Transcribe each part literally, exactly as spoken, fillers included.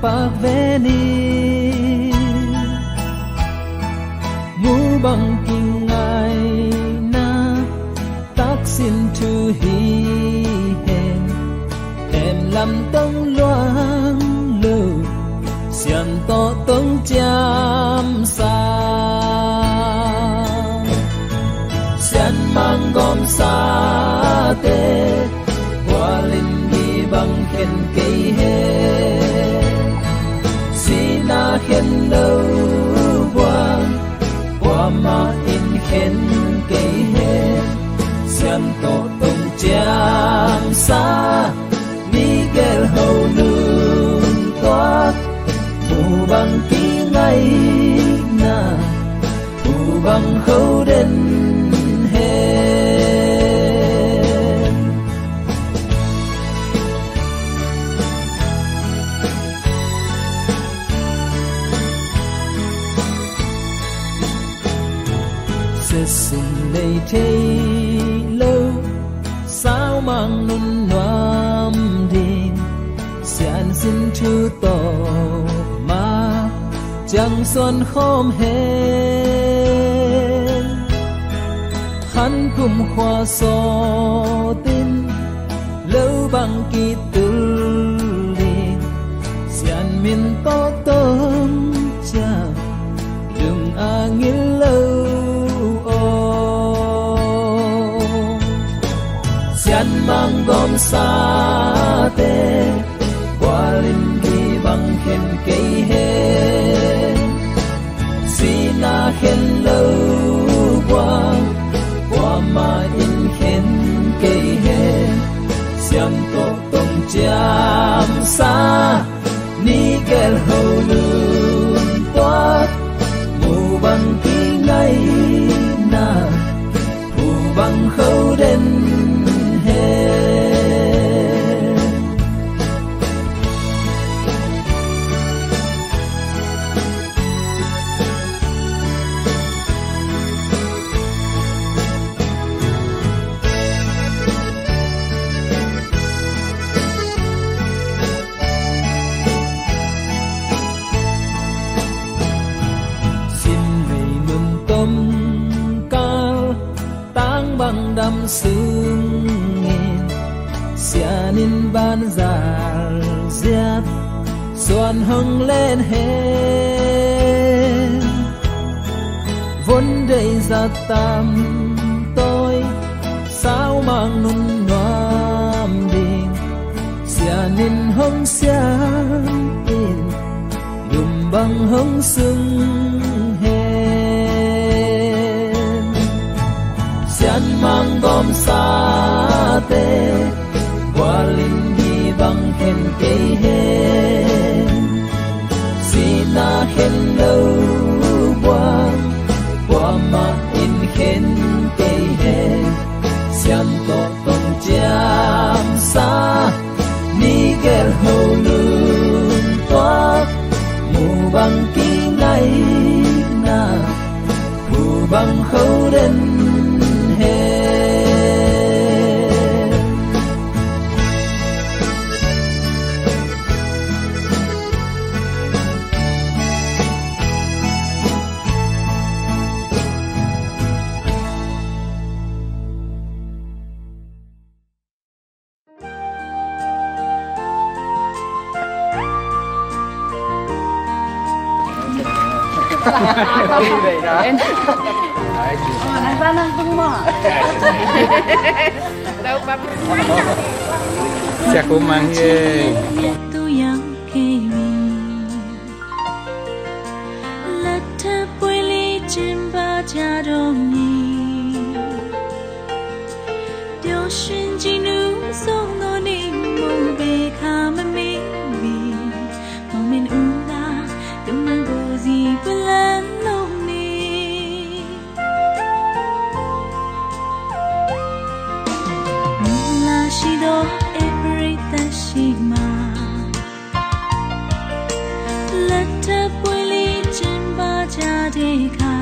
Pak ve ni, mu bang kingaina, taksin thu hi hen. Hen lam tong luang lo, sian tawh tong ciamsa. Sian manggawmsate, bualin mi bang khen kei hen. Sihna khen lo buang, kuamah in khen kei hen. Sian tawh tong ciamsa, mi gelh ho nuntuak, mu bang kingaina, mu bang kho den hen. Siasin lei thei lo, saumang nun nuam ding, siansin thu tawh ma ciang suan khawm hen. Khan kum khua sawtin, lo bang kitul ding, sian min tawh tong ciang, lung a ngil lo aw. Sian manggawmsate, bualin mi bang khen kei hen. Sihna khen lo buang, kuamah in khen kei hen. Sian tawh tong ciamsa, mi gelh ho nuntuak, mu bang kingaina, mu bang kho den hen. Sin vei nun tom kal, tang bang dam sungin, sianin ban zal ziat, suan hong len hen. Vun dei zat tam tawi, saumang nun nuam ding, sianin hong siam in, lum bang hong sung hen. Sian manggawmsate, bualin mi bang khen kei hen. Sihna khen lo buang, kuamah in khen kei hen. Sian tawh tong ciamsa, mi gelh ho nuntuak, mu bang kingaina, mu bang kho den hen. Siak Kum Mang hi. Letta puili cimba jadong ni. Doshin jinu song no ni mo be kama mi mi. Mo min ula, dumang gozi bulan lo ni. Mula shido every tashima. Letta puili cimba jadeka.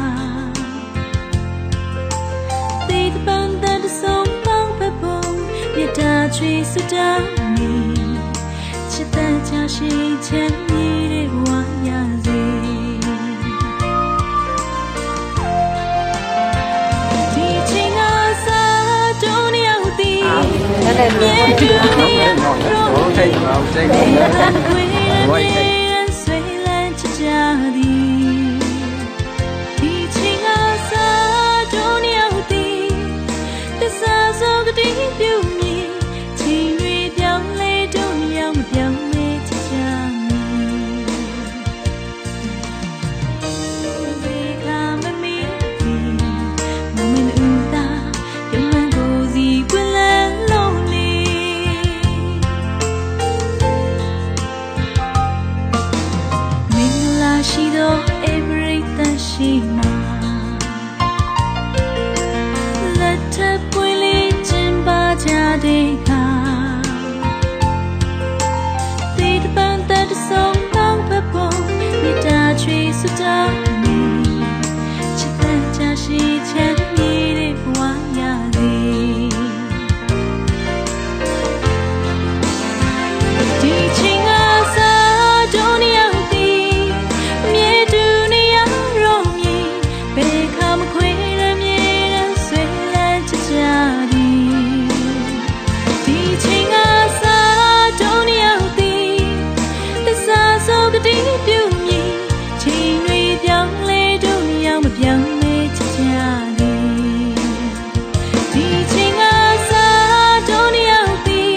Tit bang dan song bang pepong, yada chui sudami. Cita ja ချစ်ချမ်းမြေတွေဝါရစေ။ ဒီချိန်ကစတိုးနှစ်ယောက်သည်မြဲတူနေရတော့ ဘယ်လမ်းခွေလမ်းမြေလမ်းဆွဲလမ်းချစ်ကြသည်။ ဒီချိန်ကစတိုးနှစ်ယောက်သည်သစ္စာစောကတိပြုမည်။ ချိန်တွေပြောင်းလဲတိုးနှစ်ယောက်မပြောင်းလဲချစ်ကြမည်။ ဘယ်အခါမမေ့သည် မမင်းဦးသား ရုံးမှန်ကိုယ်စီပွင့်လန်းလို့နေ။ မင်္ဂလာရှိသောဧပြီသန့်ရှင်းမှာ လက်ထပ်ပွဲလေးကျင်းပကြတဲ့အခါ သစ်တပန်းသစ်တစုံပေါင်းဖက်ဖို့ မေတ္တာချွေးဆုတောင်းနေ။ ချစ်သက်ကြရှိချမ်းမြေတဲ့ဘဝရစေ။ ဒီချိန်ကစတိုးနှစ်ယောက်သည် အမြဲတူနေရတော့မည်။ ဘယ်အခါမခွဲလမ်းမြေလမ်းဆွဲလမ်းချစ်ကြသည်။ ဒီချိန်ကစတိုးနှစ်ယောက်သည် သစ္စာစောကတိပြုမည်။ ချိန်တွေပြောင်းလဲတိုးနှစ်ယောက်မပြောင်းလဲချစ်ကြသည်။ ဒီချိန်ကစတိုးနှစ်ယောက်သည်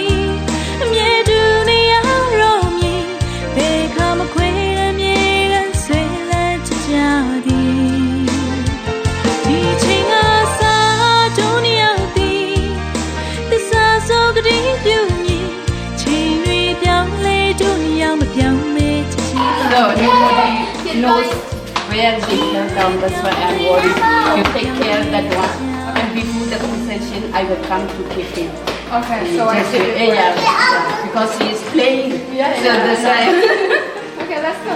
အမြဲတူနေရတော့မည်။ ဘယ်အခါမခွဲလမ်းမြေလမ်းဆွဲလမ်းချစ်ကြသည်။ ဒီချိန်ကစတိုးနှစ်ယောက်သည် သစ္စာစောကတိပြုမည်။ ချိန်တွေပြောင်းလဲတိုးနှစ်ယောက်မပြောင်းလဲချစ်ကြသည်။ So nobody knows where they fell down. That's why I'm worried. You take care of that one. And before the concession, I will come to keep him. Okay, so I Just, see. Yeah, yeah, because he is playing. Yeah, so yeah, that's yeah. Why. Okay, let's go.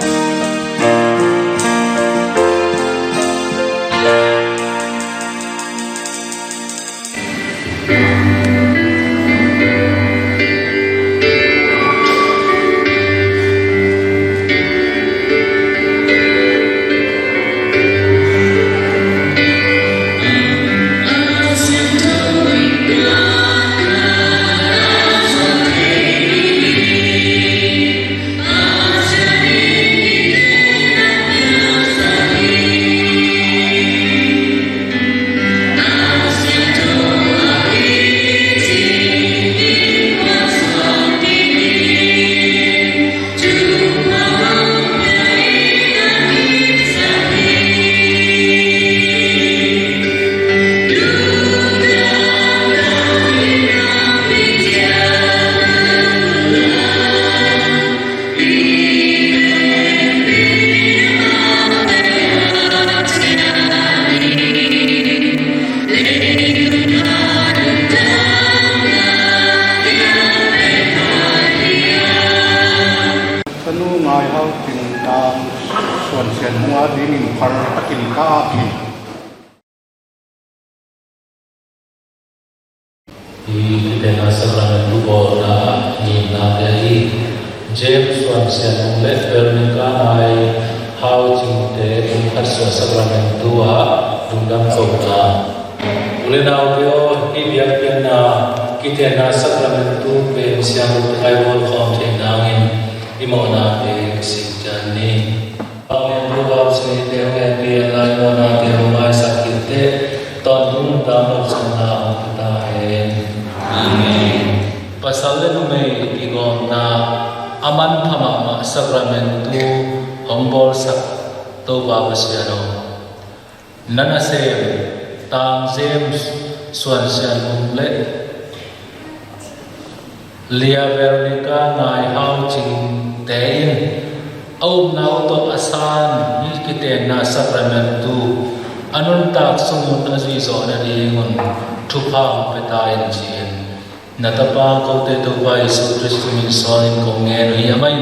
ကနူးငါးဟောင်းကျိန်တၢင်း စွန့်စဲန်မူအဒိၣ်မီး ဖရတကဵင်ကားအဖီ Hih Khitna Sakramentu bawlna nihna te hi James Suan Sian Ung le Veronica Ngai Hau Cing te kum khat suah Sakramentu ah lungdam kohna. U le naute aw, hih biakpiakna Khitna Sakramentu pen siangthote kai bawl khawm theih nangin i mawhnate kisik ciat ni. Amen. Tua Pasian in hong hehpih a, lai mawhnate hong maisak khit teh, tawntung nuntakna hong pia ta hen. Amen. Pasal le numei i kigawmna a manpha mahmah Sakramentu hong bawlsak Topa Pasian aw, na nasem Tang James Suan Sian Ung le Lia Veronica Ngai Hau Cing te in a upna uh tawh a san hih Khitna Sakramentu a nuntak sung un a zuih zawh nadingun thupha hong pia ta in ci-in na tapa kote Topa Jesu Khrist min sawnin kong ngen uh hi. Amah in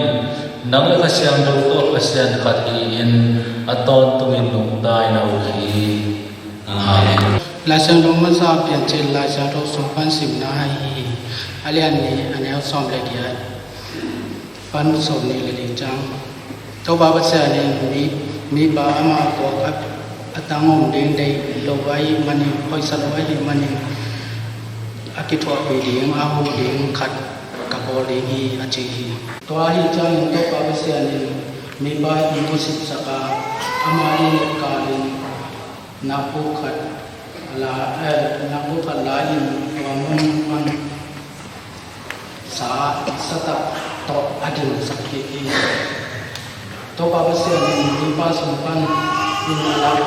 nang le Kha Siangtho khawh Pasian khat hi-in a tawntungin nungta in a uk hi. Amen. Lai Siangtho masa Piancil Lai Siangtho sung pan simna ahi hi. A lian nih, a neu sawm le giat. Pan sawm nih le li ciang, Topa Pasian in mi, mipa ama kawk a, a tang om ding deih lo ahih manin, hoihsa lo ahih manin, a kithuahpih ding, a huh ding khat ka bawl ding hi, a ci hi. Tua ahih ciangin Topa Pasian in mipa in hong sitsak a, ama in kalin nakpi khat la, eh, nakpi khat la in tua mun pan sa, sa tak tawh a dingsak kik hi. Topa Pasian in mipa sung pan in a lak,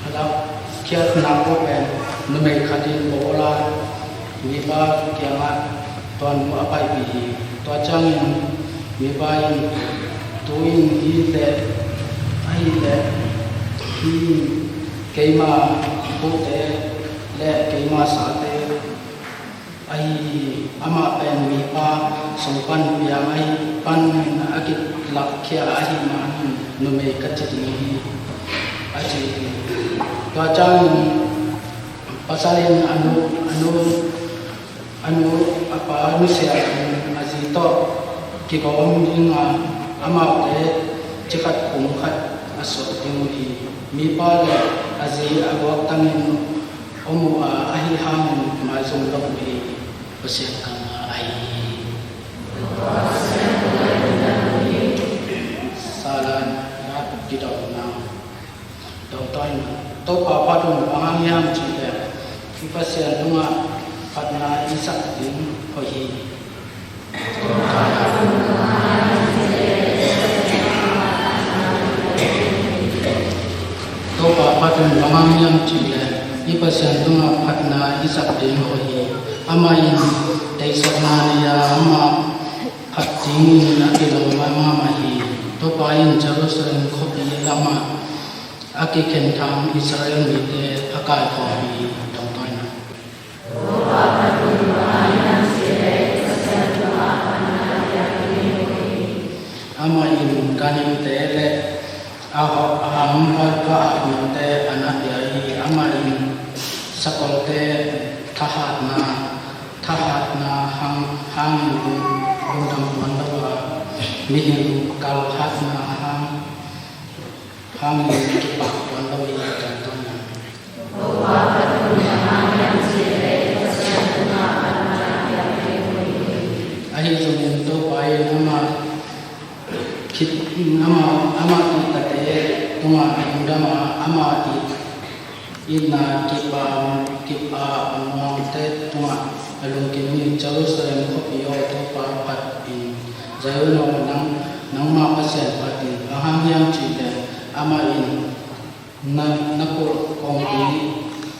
a lakkhiat nakpi pen numei khat in bawl a, mipa kiangah tua nu a paipih hi. Tua ciangin mipa in, tu-in hih leh, ahih leh hih in keima huhte le keima sate ahi hi. Amah pen mipa sung pan piang ahih manin a kilakhia ahih manin numei ka ci ding hi, a ci hi. Tua ciangin pasal in a nu, a nu, a nu, a pa nusia in a zi tawh kigawm ding a, amaute cikhat kum khat a suak ding uh hi. Mipa le a zi a guaktangin om uh a, ahi hangin maizum lo uh hi. Pasian kammal ahi hi. Salan a kidawmna. Dawngtawi in, Topa phat un, bang hang hiam cih leh i Pasian tungah phatna i sak ding hoih hi. Topa phat un, bang hang hiam cih leh i Pasian tungah phatna i sak ding hoih hi. Amah in deihsakna nei a, amah phat dingin a kilawm mahmah hi. Topa in Jerusalem khuapi lamah a kikhenthang Israel mite a kaikhawm hi. Dawngtawi in, amah in ganhingte le a ho-, a hangpa ka apnate a na pia hi. Amah in sakolte thahatna, thahatna hang, hangin lung, lungdam tuan lo a, mihing kalhatna hang, hangin kipak tuan lo hi. Dawngtawi in, ahi zongin Topa in amah khit, amah, amah kihtate tungah lungdam a, amah it, itna kip a, kip a muangte tungah a lungkim hi. Jerusalem khuapi aw, Topa phat in. Zion aw, nang, nangmah Pasian phat in. Bang hang hiam cih leh amah in na, na kul kongpi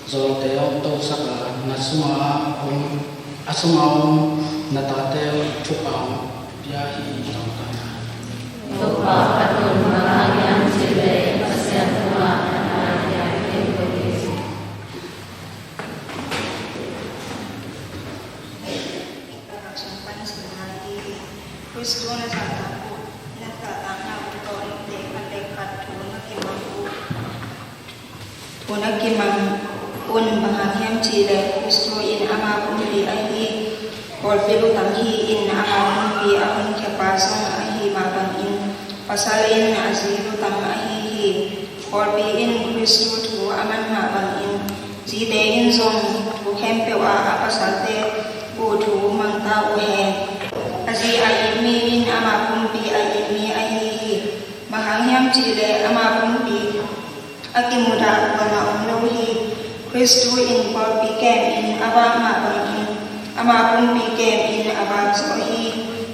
zawlte hong tosak a, na sunga om, a sunga om na tate thupha hong pia hi. Dawngtawi in, Topa phat un, bang hang hiam cih leh Pasian tungah phatna i sak ding hoih hi. Sung pan simna hi. Khristu na zahtak uh, na zahtakna uh tawh note khat le khat thu na kimang uh, thu na kimang un. Bang hang hiam cih leh Khristu in ama pumpi ahi pawlpi lutang hi-in, ama pumpi a honkhia pa zong ahih mah bangin pasal in a zi lutang ahi hi. Pawlpi in Khristu thu a man mah bangin zite in zong thu khempeuh ah a pasalte uh thu mang ta uh hen. A zi a it mi in ama pumpi a it mi ahi hi. Bang hang hiam cih leh ama pumpi a kimudah kuamah om lo hi. Khristu in pawlpi kem in a vak mah bangin ama pumpi kem in a vak zaw hi.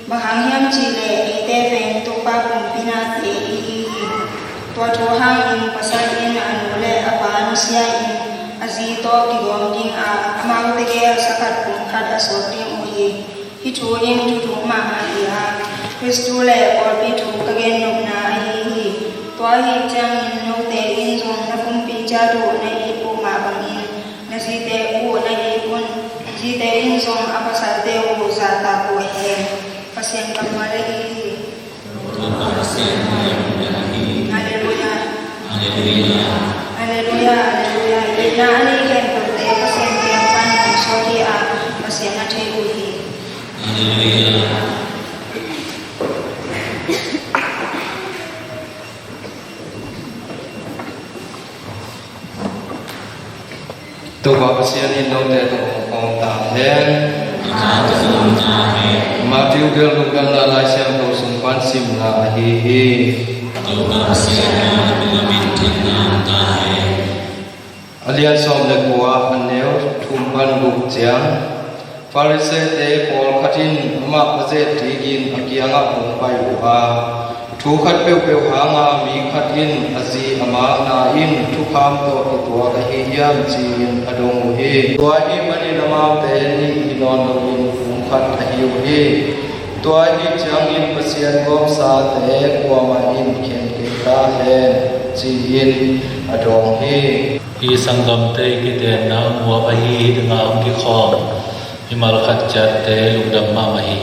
Bang hang hiam cih leh eite pen Topa pumpi nate i hi hi. Tua thu hangin pasal in a nu le a pa nusia in a zi tawh kigawm ding a, amaute gel sa khat kum khat a suak ding uh hi. Hih thu in thuthuk mahmah hi a, Khristu le pawlpi thu ka gennopna ahi hi. Tua ahih ciangin note in zong na pumpi ciat uh na it uh mah bangin na zite uh na it un. Zite in zong a pasalte uh zahtak uh hen. Pasian kammal ahi hi. Halleluiah. Halleluiah. Halleluiah. Itna a nei khempeuhte Pasian kiang pan hong suak hi a, Pasian a thei uh hi. Halleluiah. Pasian in note tawh hong om ta hen. Matthew bel lungdamna Lai Siangtho sung pan simna ahi hi. A lian sawm le kua, a neu thum pan guk ciang. Pharisee-te pawlkhat in amah a zet dingin a kiangah hong pai uh a, thu khat peuhpeuh hanga mi khat in a zi a makna in thukham tawh kituak ahi hiam ci-in a dong uh hi. Tua ahih manin amaute nih hi nawn loin phung khat ahi uh hi. Tua ahih ciangin Pasian gawmsate kuamah in khen kei ta hen ci-in a dawng hi. I sanggamte i kitenna hong uap ahi hi dinga hong kikhawm mimal khat ciatte lungdam mahmah hi.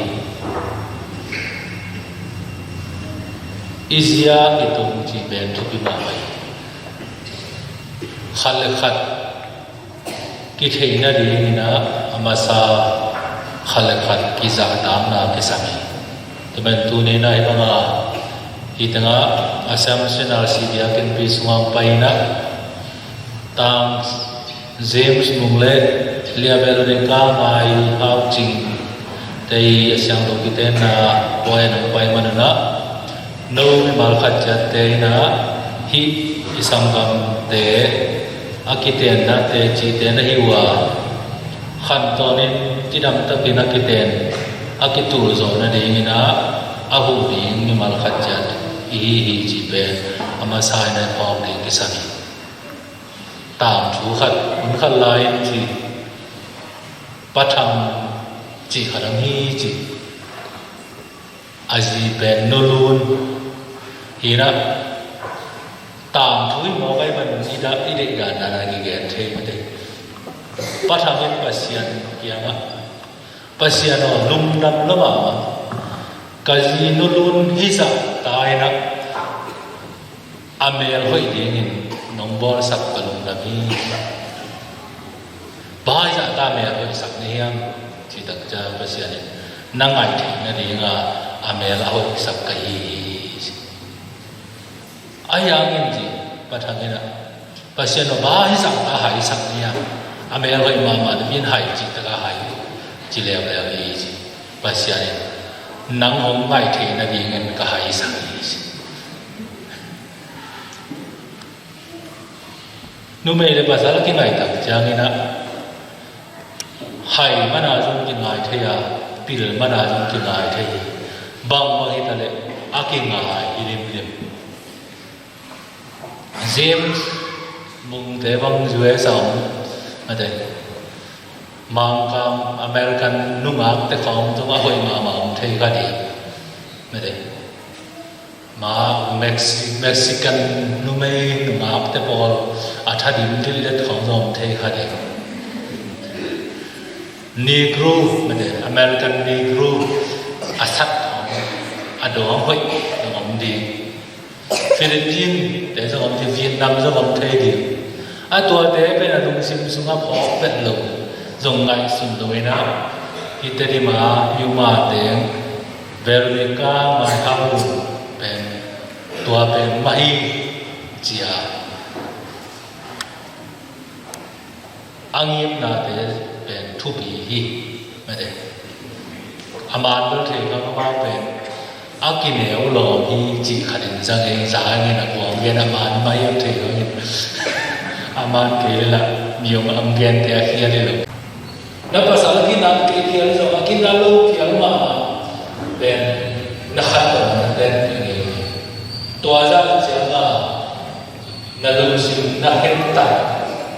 I zia i tung cih pen thupi mahmah hi. Khat le khat kitheihna dingin ah a masa khat le khat kizahtakna kisam hi. Tua pen tuni-in ah hih banga hih tengah Assumption R C biakinnpi sungah hong pai-in ah Tang James Mung le Lia Veronica Ngai Hau Cing te i a siangtho kitenna puai-in hong pai manun ah no mimal khat ciatte in ah hih i sanggamte a kitenna tecite na hi uh a, khantawnin cidamtakin a kiten a kitul zawh nadingin ah a huh ding mimal khat ciat i hi hi cih pen a masa-in ah i phawk ding kisam hi. Tangthu khat, hun khat lai-in ci, Pa Thang cih khat hong hi ci. A zi pen Nu Lun hi-in ah, tangthu hi mawk ahih manin i deih dan dan a kigen thei mate. Pa Thang in Pasian kiangah, Pasian aw, lungdam lua mahmah, ka zi Nu Lun hih zah ta in ah a mel hoih dingin nong bawlsak ka lungdam hi. Bang hang hih zah ta a mel hoihsak na hiam cih tak ciang Pasian in na ngaih theih nadinga a mel a hoihsak ka hi hi. Ahi hangin ci, Pa Thang in ah, Pasian aw, bang hang hih zah ta a haisak na hiam, a mel hoih mahmah na, mi'n hai cih tak a hai ci leuleu hi ci. Pasian in nang hong ngaih theih nadingin ka haisak hi ci. Numei le pasal a kingaih tak ciangin ah hai man a zong kingai thei a, pil man a zong kingai thei hi. Bangbang hi ta leh a kingai hi limlim. James Mungte bang U S a om mate, Mangkang American nungakte khawng zong a hoih mahmah om thei kha ding mate. Ma Mexi-, Mexican numei nungakte pawl a thadim lillet khawng zong om thei kha ding. Negro mate, American Negro a sat khawng, a dawng hoih zong om ding. Philippine te zong om thei, Vietnam zong om thei ding. A tuate pen a lungsim sungah phawk phet lo, zong ngaihsun lo in ah, hih Tedim a i um a teng Veronica Ngai Hau Lun pen tua pen mah hi ci a, a ngimnate pen thupi hi mate. A man bel thei kha, amau pen a kineu lawm hi cih khat in zang e, za hangin a kuang gen a man mah hiam thei hangin. A man kei leh lah mi hong am gente a khial hi lo. Na pasal a kinat kei phial zong, a kinat lo phial mahmah pen na khat lo na ten hi ngei. Tua zah ciangin na lungsim na hemtak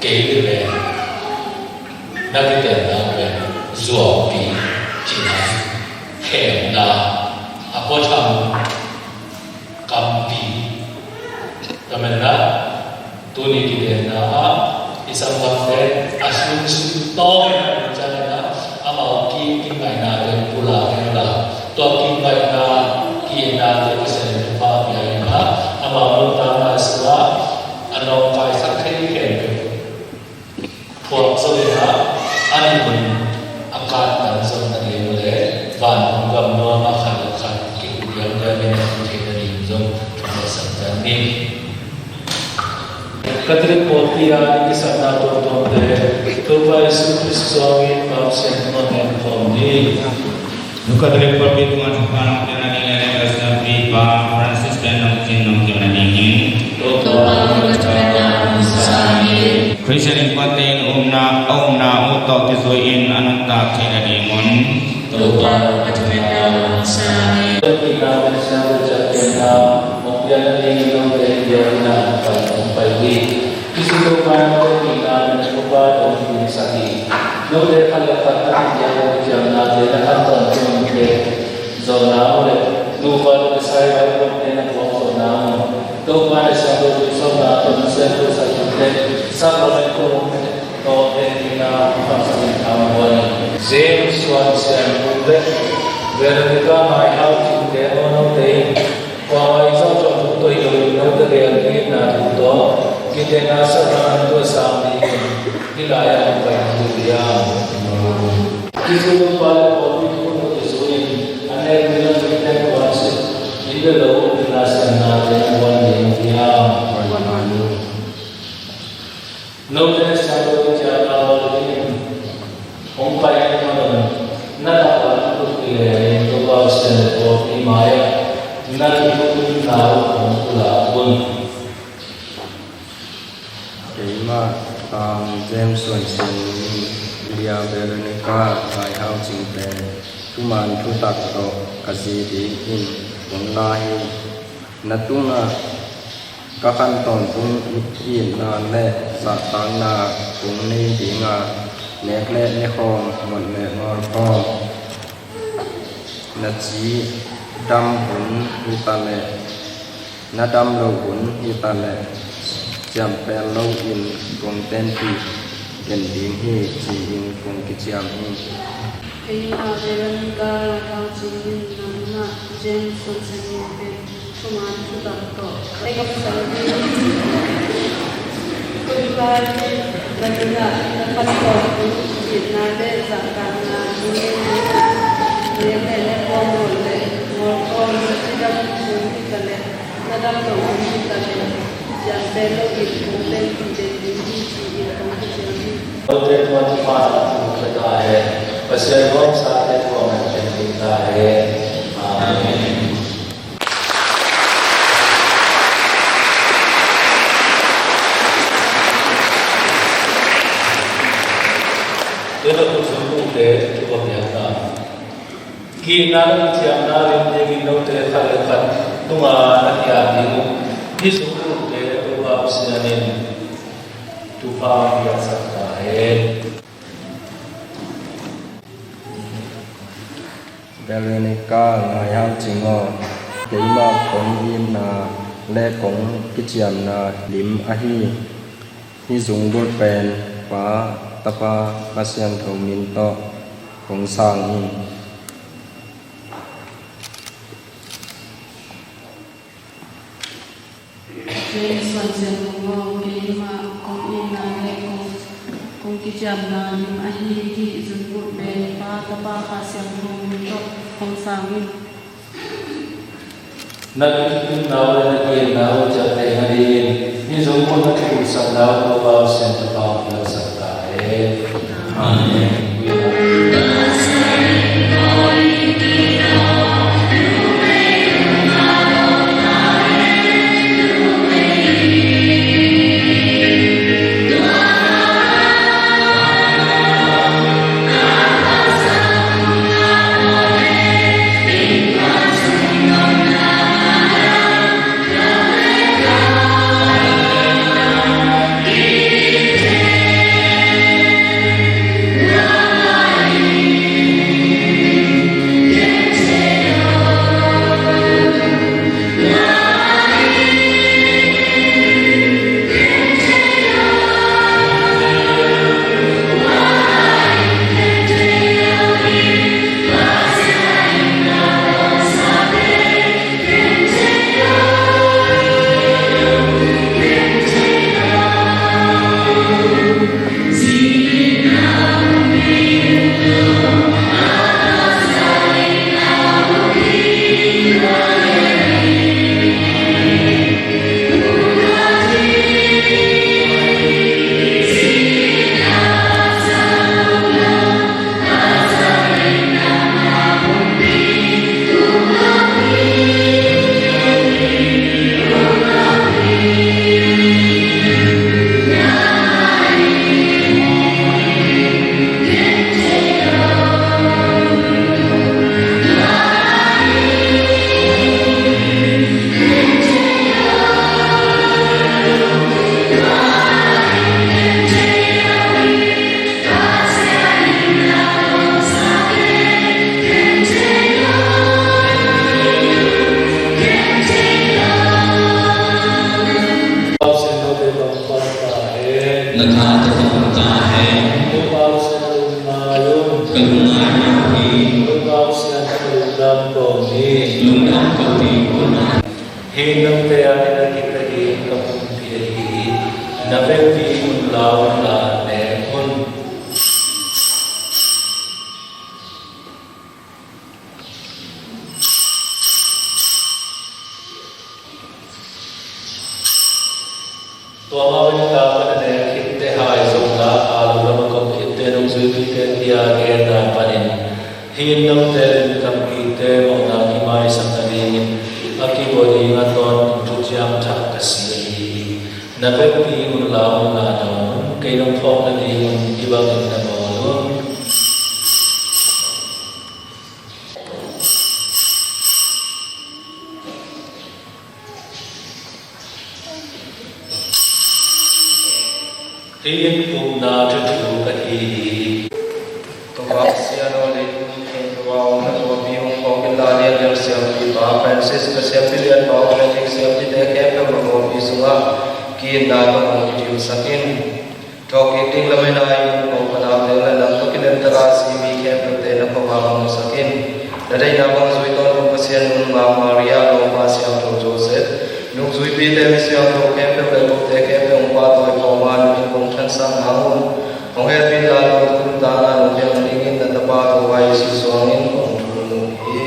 kei leh pen na kitenna pen zuaupi cihna, hemna, a puatham kampi. Tua manin ah tuni kitenna ah i sanggamte a sungsim tawm in ah, amau ki, kingaihna pen pulak in la, tua kingaihna, kingaihna pen Pasian in thupha pia in ah, amau nuntakna sungah a nawngkaisak thei khempeuh phuak zo in ah, a nih un a kantan zo nading uh leh vantung gam nuam ah khat le khat kihulhiam liam in a om thei nading zong thupha sak ta ni. Catholic pawlpi a i kisapna tuamtuamte Topa Jesu Khrist hawmin Pasian tungah hong khawm ni. Katolik pawlpi tungah thupha nong pia nading le President Pipa Francis pen nong cing nong kip nadingin Topa Pasian hong sang hi. Khristian innkuante in umna, a umna uh tawh kizui in a nuntak theih nadingun Topa Pasian hong sang hi. Topa Pasian hong sang hi. Hong pian nadingin note in biakinn ah hong pai, hong pai hi. Hih Topa in note in a thupha tawh hong piangsak hi. Note khat le khat na kiciamnate na khantawn ding uh teh, zawhna uh le nupa le pasal vai tuamte na puak zawhna uh, Topa le Siangtho Tui sawmna tawh na siangthosak uh teh, sakbawl le kong tawh hehpihna hong pangsak ding thamuan hi. James Suan Sian Buk le Veronica Mai Hau Cingte aw, note in Khuavak i zawh zong thu toih loin note bel itna thu tawh kitehna sakna thu a sang dingin hih lai-ah hong pai ding uh hiam? Hih thu Topa le pawlpi thu tawh kizui-in a nek ding a thupiak tuan sih in le lo in, na siamnate na muan ding uh hiam? Note siangtho ciatna bawl dingin hong pai ahih manin na taklam lut hileh in Topa Pasian le pawlpi mai-ah na kitutunna uh hong pulak un. Keimah Tang James Suan Sian in Lia Veronica Mai Hau Cingte thuman thutak tawh ka zi dingin hong la hi. Na tungah ka khan tawntung itna le zahtakna kong nei ding a, nek le ne khawm, muat le ngawl khawm, na cidam hun hi ta leh, na dam loh hun hi ta leh, ciamteh loin kong tenpih den ding hi, ci-in kong kiciam hi. Keimah Veronica Mai Hau Cing in nangmah James Suan Sian in pen thuman thutak tawh ei ka phuan hi. Kum pai na dingah na khan tawntung itna le zahtakna kong nei ding a, nek le ne khawm, muat le ngawl khawm, na cidam hun hi ta leh, na dam loh hun hi ta leh, ciamteh loin kong tenpih den ding hi, ci-in kong kiciam hi. Note tungah thupha nong pia ta hen. Pasian hong sate tungah man pen ding ta hen. Amen. Tuna kum sung kungte thupha piakna. Kihna le kiciamna lim dingin note khat le khat tungah na ki-at ding uh hih sung kungte Topa Pasian in thupha piaksak ta hen. Veronica Mai Hau Cing aw, keimah kong itna le kong kiciamna lim ahi hih zungbulh pen Pa, Tapa, Pasian Tho min tawh kong sang in. James Suan Sian Buk aw, keimah kong itna le kong, kong kiciamna lim ahi hih zungbulh pen Pa, Tapa, Kha Siangtho min tawh kong sang in. Na kitutunna uh le na ki-etna uh ciaptehna dingin hih zungbulh na kipulsakna uh Topa Pasian thupha hong piaksak ta hen. Amen. Hih note adingin a kitek ding ka pumpi ahi hi. Na vekpi un la un, la nek un. Tua mah bangin la ka na nek khitte hai zong la a lo lam a kop khitte nungzuipite kia genna panin hih note in tampite mawhna kimaisak nadingin a kibawl ding a tawntung thuciam thak ka si ahi hi. Na vekpi un la un, la dawn un, kei nong phawk nadingun hih bangin na bawl un. Hih in upna thuthuk ahi hi. Topa Pasian aw, leitung khempeuh a om na pawlpi hong phawk in la, lianlian siampipa Francis, na siampi lianpa aw Benedict, siampite khempeuh na pawlpi sungah ki-itna tawh hong kidimsak in. Thawhkik ding lamen a i mun kong panau teng le nang tawh kilemtak a si mi khempeuhte na khuavak hong musak in. Na deihna bang zui tawntung Pasian nungak Maria, lawmpa siangtho Joseph, nungzuipite, mi siangtho khempeuh le kote khempeuh hong pahtawi khawm a, na min hong thansak nang un. Hong hehpih in la, na tung tangah nong piak nadingin na Tapa Topa Jesu suangin kong thum uh hi.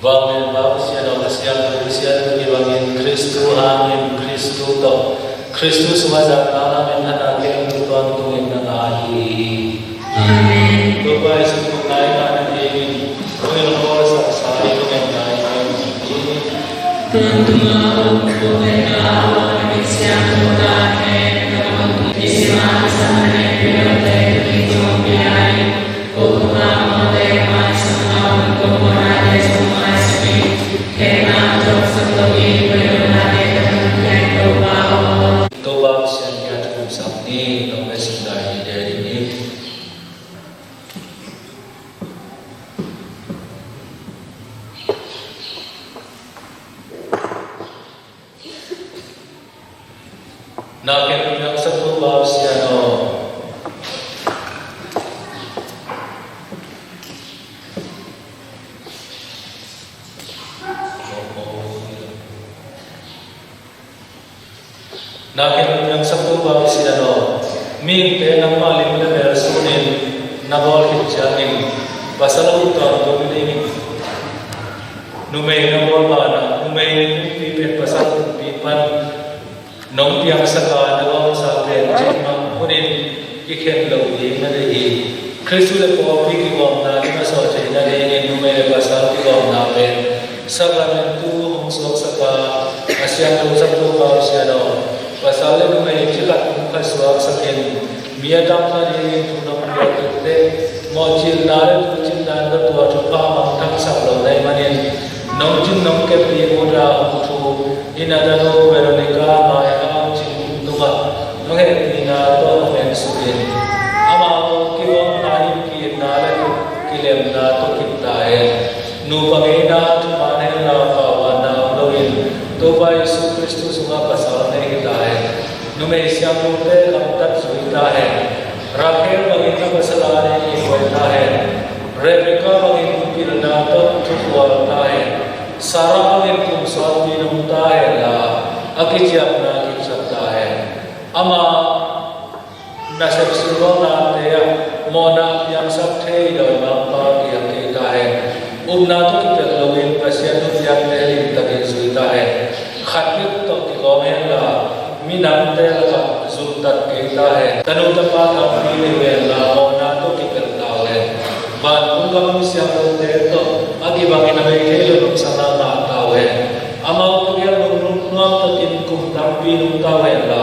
Vanglianpa Pasian aw, Pasian, Pasian, Pasian, kibangin Khristu hangin, Khristu tawh, Khristu sungah zahtakna, minthanna khempeuh tawntungin na ngah hi. Amen. Topa Jesu tungah i ngah nadingin, hong hilhawlsaksa i lungdamna i ngah hi. Tuntun a um, tuntun a um, Pasian tungah hen, na tungah hen. Topa Pasian kiang thupsak ni, nong lei singdai ni, dei ni. Na khen piangsak Topa Pasian aw. Na khen piangsak Topa Pasian aw. Mihingte nangmah lim le mel sunin na bawl khit ciangin pasal a ut tawntung dingin numei na bawl banah numei pumpi pen pasal pumpi pan nong piangsak a, na gawmsa pen cikmah hunin kikhen lo ding na deih hi. Khristu le pawlpi kigawmna ding a sawh theih nadingin numei le pasal kigawmna pen sakramentu hong suaksak a, a siangthosak Topa Pasian aw, pasal le numei cikhat hong khat suaksak in, mi a dam nadingin thu nong piak uh teh, mawhcilna le tuicinna in ka tuah thupha mangthangsak lo na hih manin, nong cin nong kep ding ut a hong thuk i natanu Veronica Maihau Cin tungah nong hehpihna tawh hong ensuk in, amau kigawmna in ki-itna le kilemna tawh kip ta hen. Nupa ngeina thuman hen la, pau a na om loin Topa Jesu Khristu sungah pasal nei hi ta hen. Numei siangthote gamtat zui ta hen. Rakhel bangin na pasal adingin buai ta hen. Rebekah bangin pilna tawh thukhual ta hen. Sarah bangin kum sawtpi nong ta hen la, a kiciamna kipsak ta hen. Amah nasep suang nate ah mawhna piangsak thei dawimangpa piang kei ta hen. Upna tawh kipelh loin Pasian nuntakte limtakin zui ta hen. Khat bek tawh kigawm hen la, minamte lakah zumtat kei ta hen. Tanu tapa tampi nei uh hen la, mawhna tawh kipelh ta uh hen. Vantung gam siangthote tawh a kibangin a bei thei lo nopsakna ngah ta uh hen. Amau tawh gel nungnung nuamtakin kum tampi nungta uh hen la,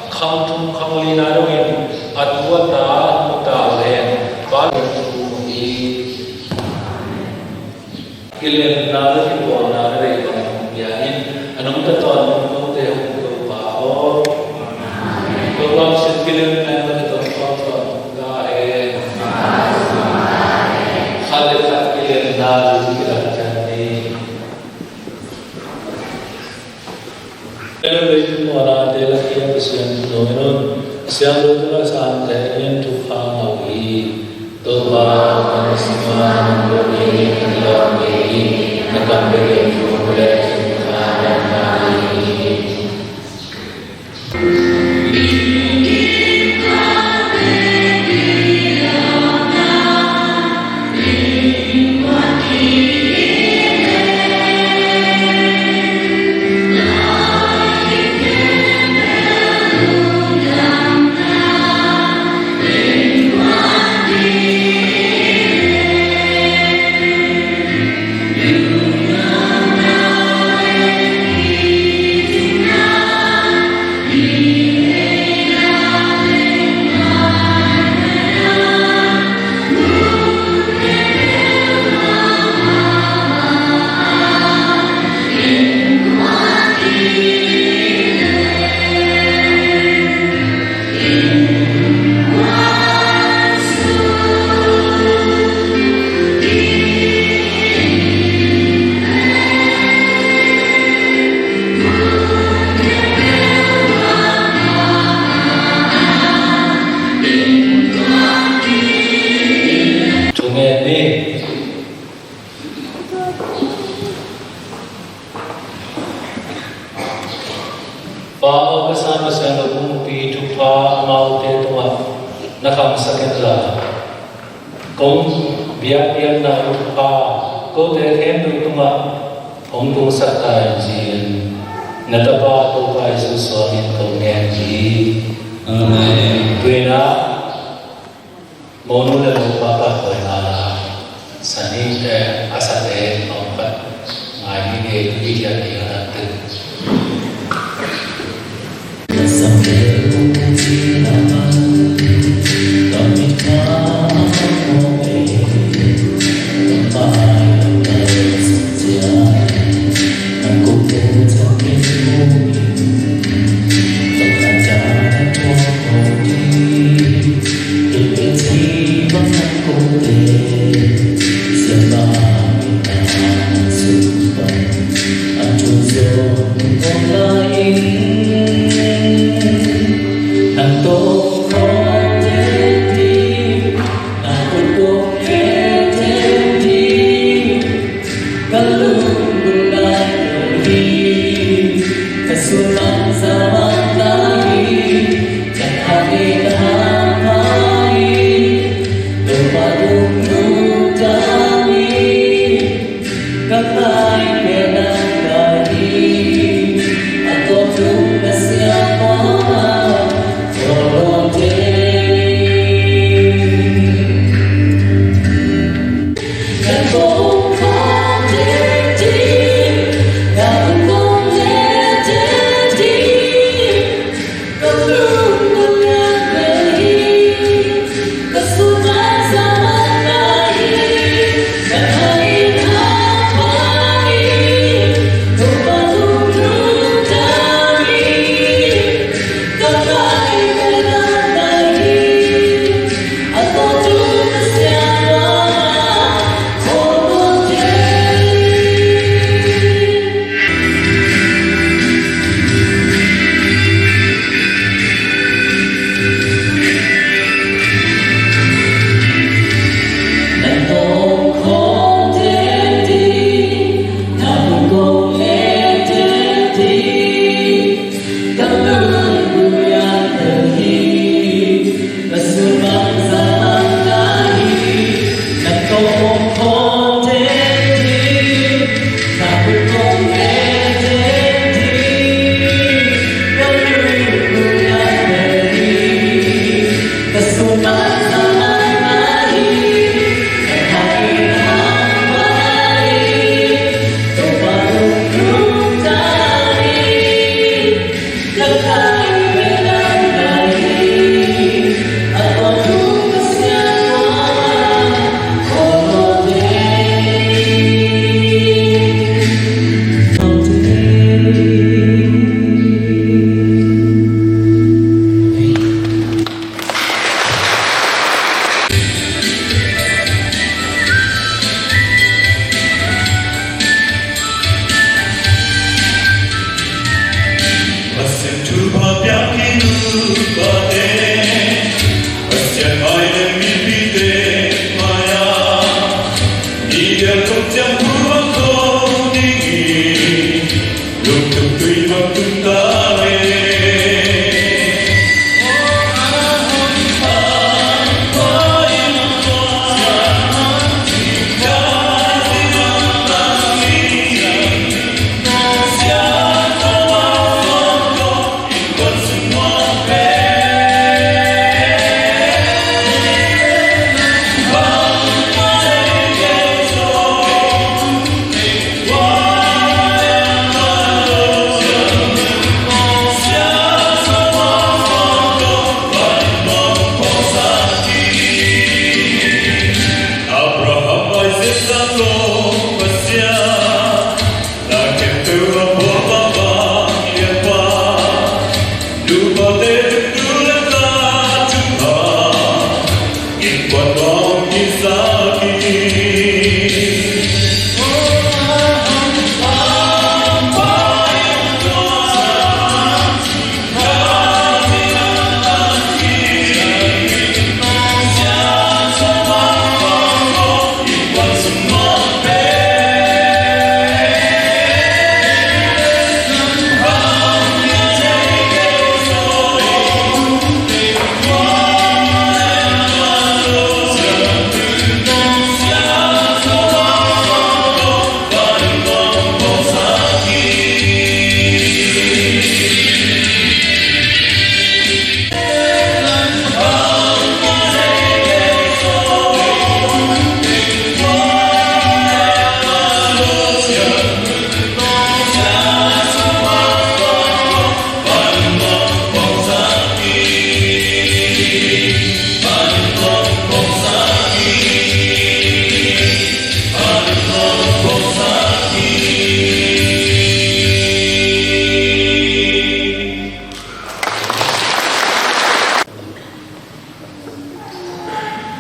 khang thum khang lina dongin a tu a ta mu ta uh hen. Pa lungtu mu hi. Kilemna le kipawlna le vei bang pia in, a nungta tawntung note hong Topa aw. Topa sin kilemna le kitawng tawntung ta hen. Khat le khat kilemna lu kilat ciat ni. Leitung mawhnate lakin Pasian thu dawng in un. Siangtho Teresa in thupha ngah hi. Topa, kan sungah nang dong hi, kan lawm hi. Na kam bek in thu le thupha ngah hi. Thungen ni. Pa, Tapa, Kha Siangtho Pumpi thupha amaute tungah na khangsak inla, kong biakpiakna uh thupha kote khempeuh tungah hong tungsak ta in, ci-in na Tapa Topa Jesuh suangin kong ngen hi. Amen. Tu-in ah monu le mopa pahtawina sani te a sate a om khat ngai ni, tu i kiat ni a dang te.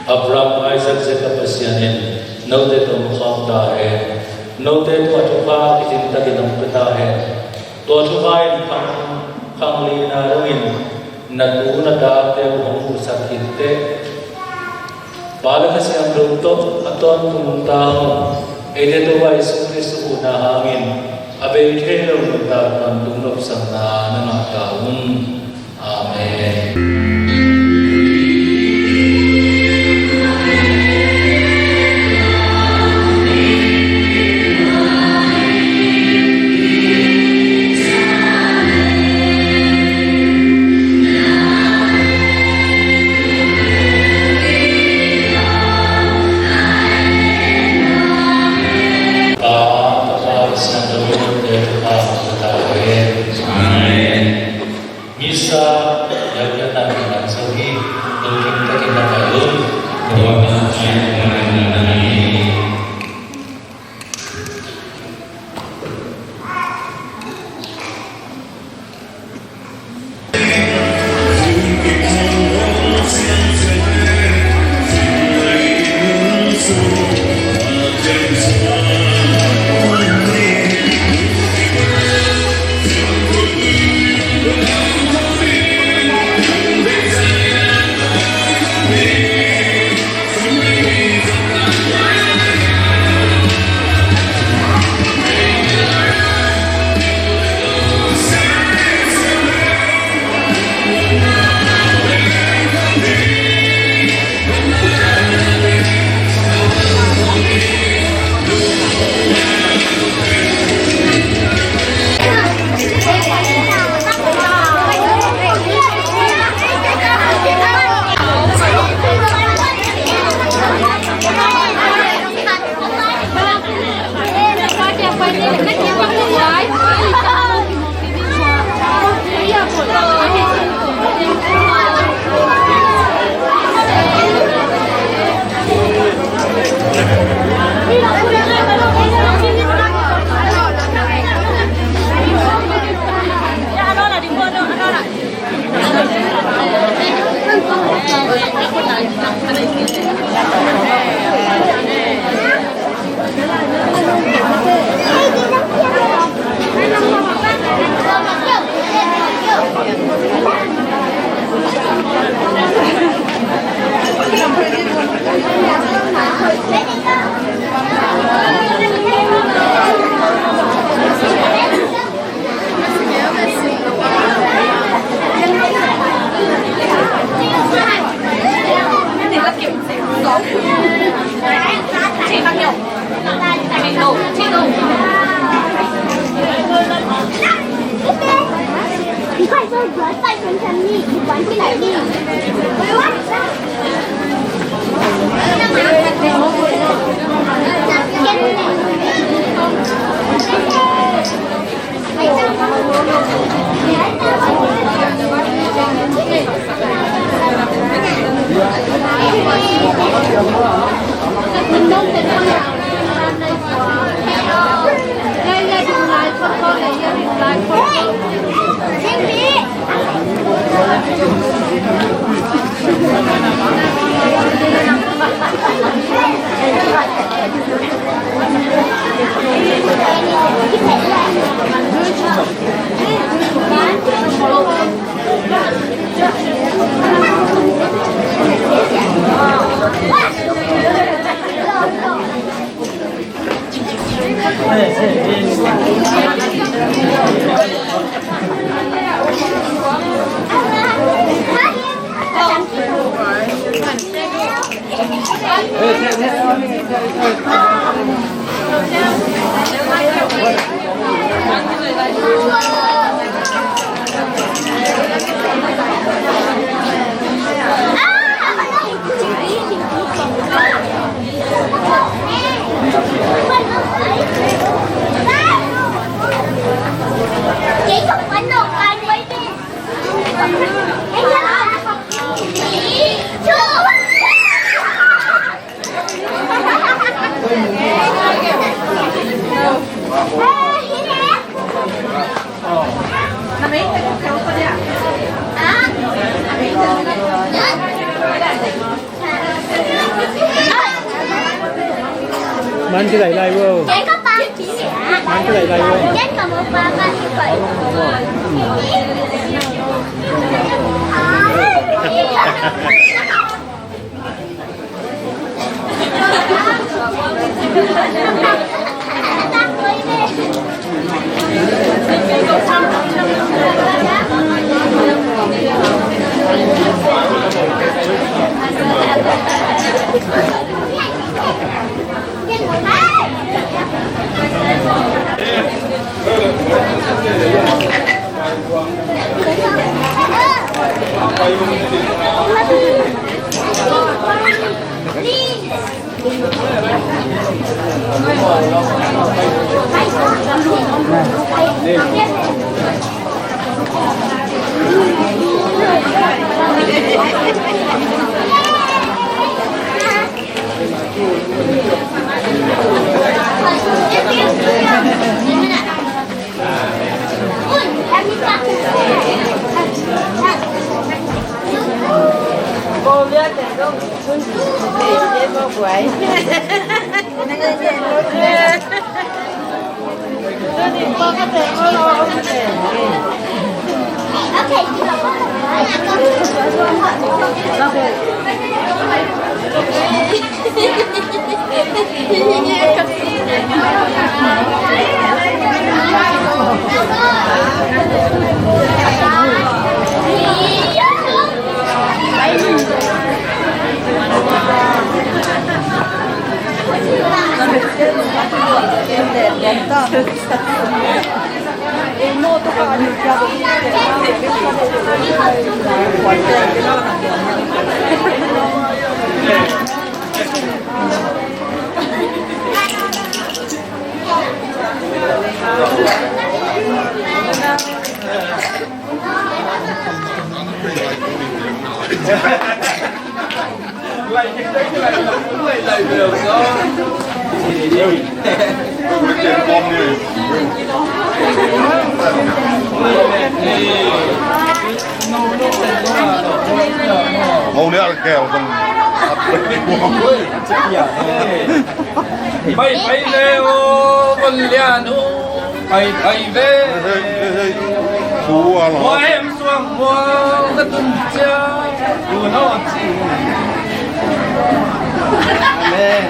Abraham, Isaac, Jacob Pasian in note tawh om khawm ta hen. Note tungah thupha kicing takin hong pia ta hen. Tua thupha in khang, khanglihna dongin na tu na tate uh hong pusak khit teh, Pa le Kha Siangtho tawh a tawntung ta ung. Eite Topa Jesuh Khrih huhna hangin a bei thei lo nuntak tawntung nopsakna na ngah ta ung. Amen. Amen. Misa, ya, ya, Nan ki lai lai wo. Nan ki lai lai wo. Ngau liak keu zong. Pai pai le o, van lian o, pai pai ve. Hei, hei, hei. Tua lo. Hua em suang hua na tum cia. Tua no ci. Amen.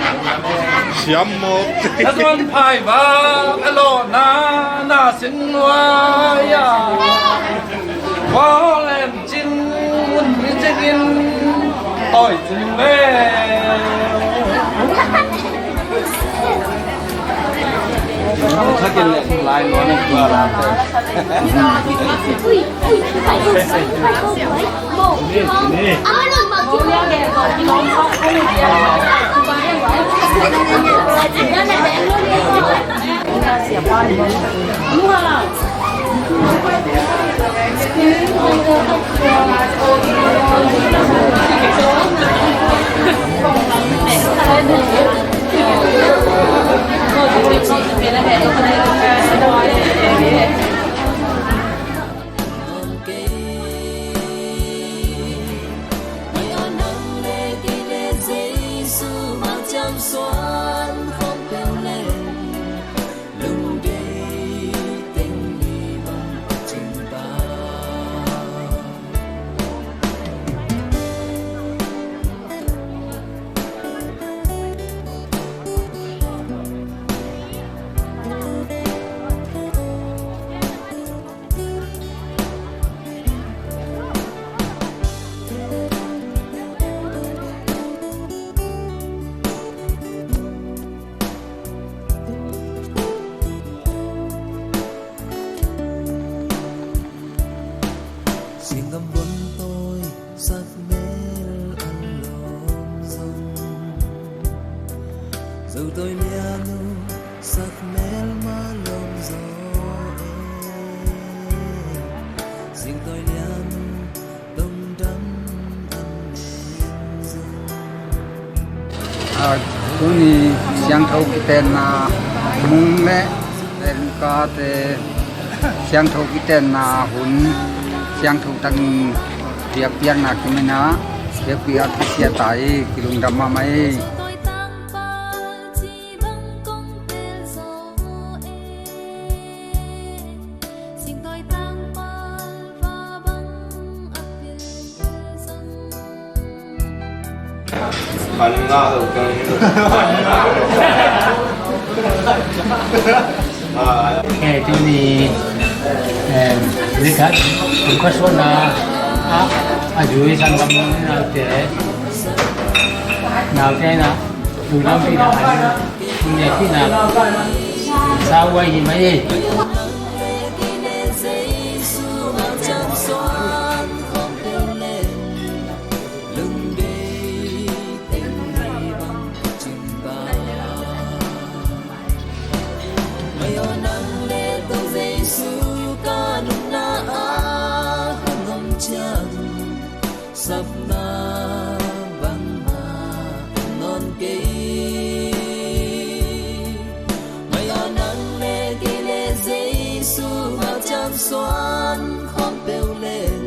Siam mo. Na tuan phai va, a lo na, na sin hua ya. Hua len. Cin mun hi cikin tawi cin ve. Thakin le lai lo na kua la. Singgam buan tawi sak mel an lawm zong, zo tawi lian uh sak mel mah lawm zaw e. Sing tawi lian uh dongdam an lawm zong. A, tuni siangtho kitenna mung le Luka te siangtho kitenna hun siangtho takin biakpiakna kimin a, biakpiak kisia ta hi, kilungdam mahmah hi. Kan ngah lo keng. Ok, tuni, em, Richard, request na, a, a zui sanggam naute, naute na, zui lam pi na, tuni pi na, sa wai hi mai. Maya nang le Topa Jesu ka nunna a hong om ciang, sapna bangmah om nawn kei. Maya nang le kei le Jesu mah ciang suan khawm peuh leng,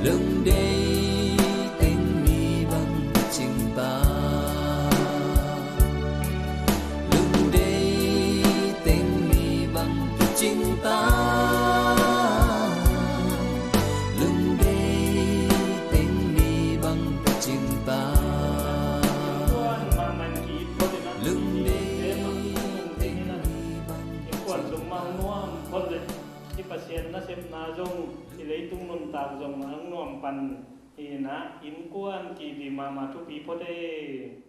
lungdei teng mi bang kicing ta. Lungdei teng mi bang kicing ta. Lungdei teng mi bang kicing ta. Lungdei teng mi bang kicing ta. Pasian nasepna zong, i leitung nuntak zong a nuam pan hi na, innkuan kidim mahmah, thupi phot ei.